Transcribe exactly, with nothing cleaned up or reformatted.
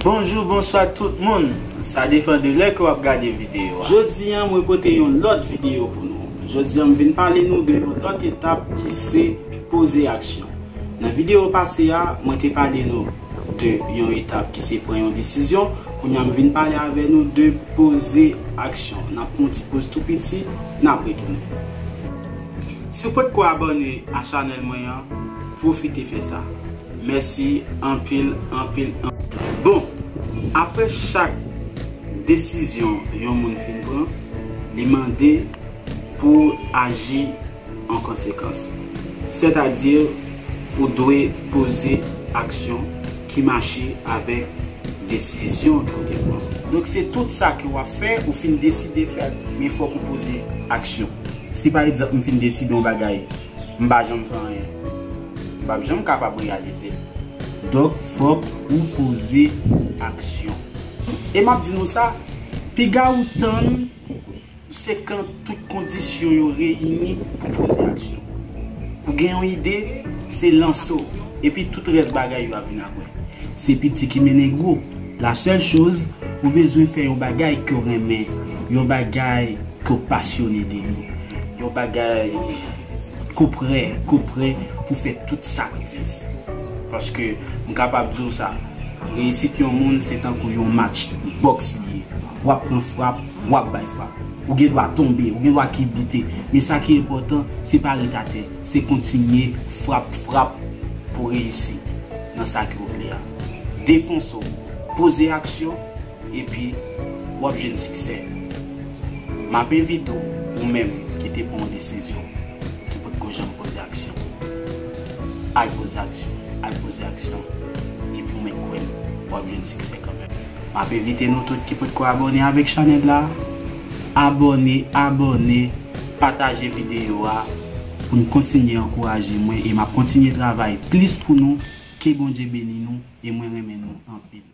Bonjou, bonswa tout moun. Sa depann de lè ke w ap gade videyo a. Jodi a, mwen pote yon lòt videyo pou nou. Jodi a, m vin pale nou de yon lòt etap ki se poze aksyon. Nan videyo pase a, mwen te pale nou de yon etap ki se pran yon desizyon. Kounye a, m vin pale avè nou de poze aksyon. N ap pran yon ti poz tou piti, n ap retounen. Si w potko abòne a chanèl mwen an, pwofite fè sa. Mèsi anpil, anpil, anpil. Bon, apre chak desizyon yon moun fin pran, li mande pou aji an konsekans. Sètadi, ou dwe poze aksyon ki mache avèk desizyon ke w te pran. Donk, se tout sa ke w ap fè, ou fin deside fè, men fòk ou poze aksyon. Si, pa egzanp, m fin deside yon bagay, m pa janm fè anyen, m p ap janm kapab reyalize l. Donk, fòk ou poze aksyon. E m ap di nou sa, piga ou tann, se kan tout kondisyon yo reyini pou poze aksyon. Ou gen yon ide, se lanse w, epi tout rès bagay yo ap vin apre. Se piti ki mennen gwo. La sèl choz, ou bezwen fè yon bagay ke w renmen, yon bagay ke w pasyone de li, yon bagay ke w prè, ke w prè pou fè tout sakrifis. Paske m kapab di w sa, reyisit yon moun se tankou yon match bòks li ye. W ap pran frap, w ap bay frap. Ou gen dwa tonbe, ou gen dwa kibite. Men sa ki enpòtan, se pa ret atè, se kontinye frap, frap pou reyisi nan sa ke w vle a. Defonse w, poze aksyon, epi w ap jwenn siksè. M ap envite w, ou menm ki te pran yon desizyon, ki potko janm poze aksyon, al poze aksyon, al poze aksyon, epi w mèt kwè m, w ap jwenn siksè kanmenm. M ap envite nou tout ki potko abòne avèk chanèl la, abòne, abòne, pataje videyo a pou n kontinye ankouraje mwen e m ap kontinye travay plis pou nou. Ke Bondye beni nou e mwen renmen nou anpil.